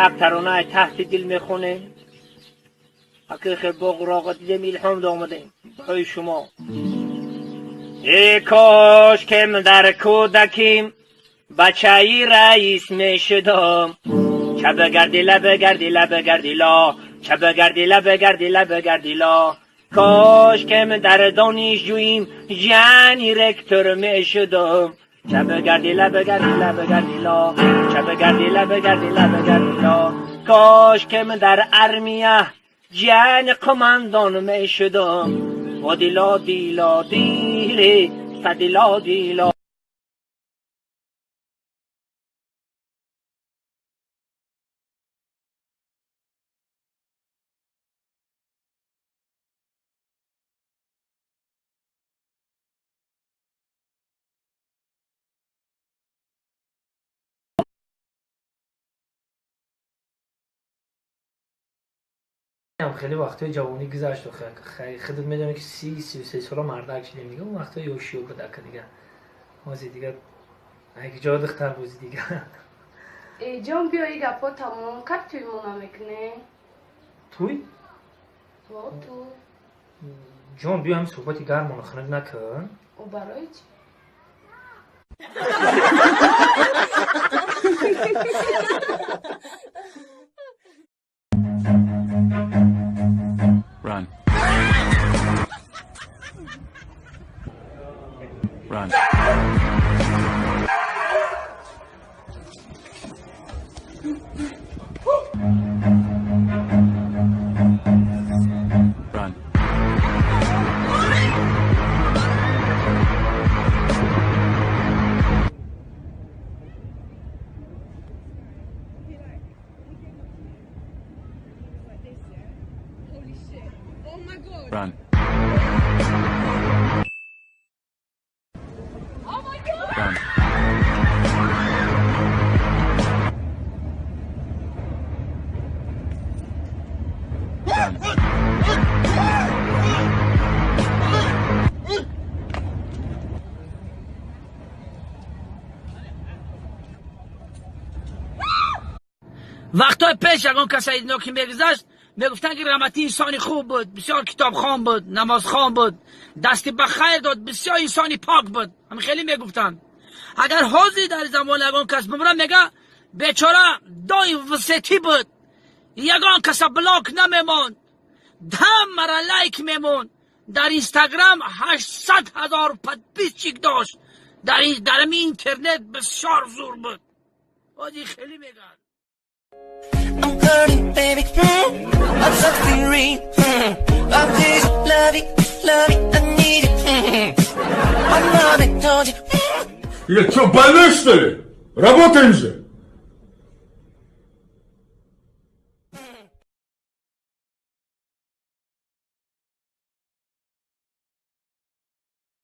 Як таронаи таҳти дил мехонем. Ҳақиқи боғроға дидем, илҳом омадем барои шумо. Э кош кем дар кӯдаким бачаи раис мешудам. Чабагардила багардила багардила, чабагардила багардила багардила. Кош кем дар донишҷӯим ҷани ректор мешудам. Чабагардила багардила багардила, чабагардила багардила багардила. Кош кем дар армия ҷани қумандон мешудам. Дила дила диле садила дила. Хеле вақтҳои ҷавонӣ гузашт. Худат медонӣ ки 33 сола мардак шудем дига. Он вақтҳои ёшиё буд ака дига. Ҳозир дига як ҷо духтар бозӣ дига. Э ҷон, биё и гапҳо тамом кард, тӯй мо намекунем. Тӯй? Во ту. Ҷон, биё ҳамин суҳбати гармоно хунук накун. О барои чӣ? Run. Run. Run. Run. Oh my God. Run. Run. Вақтҳои пеш ягон касаи ноки мегузашт, мегуфтанд ки раҳматӣ инсони хуб буд, бисёр китобхон буд, намозхон буд, дасти ба хайр дод, бисёр инсони пок буд. Ҳамин хеле мегуфтанд. Агар ҳозир дар замон ягон кас бимира, мега бечора доим васетӣ буд, ягон каса блок намемонд, ҳамаро лайк мемонд. Дар Инстаграм 800 000 подписчик дошт, дар ҳамин интернет бисёр зур буд. Ҳозир хеле мегӯянд. I'm hurting, baby. I'm something real. I'm just love it, love it, I need it. My mama told you. Я что, больной, что ли? Работаем же!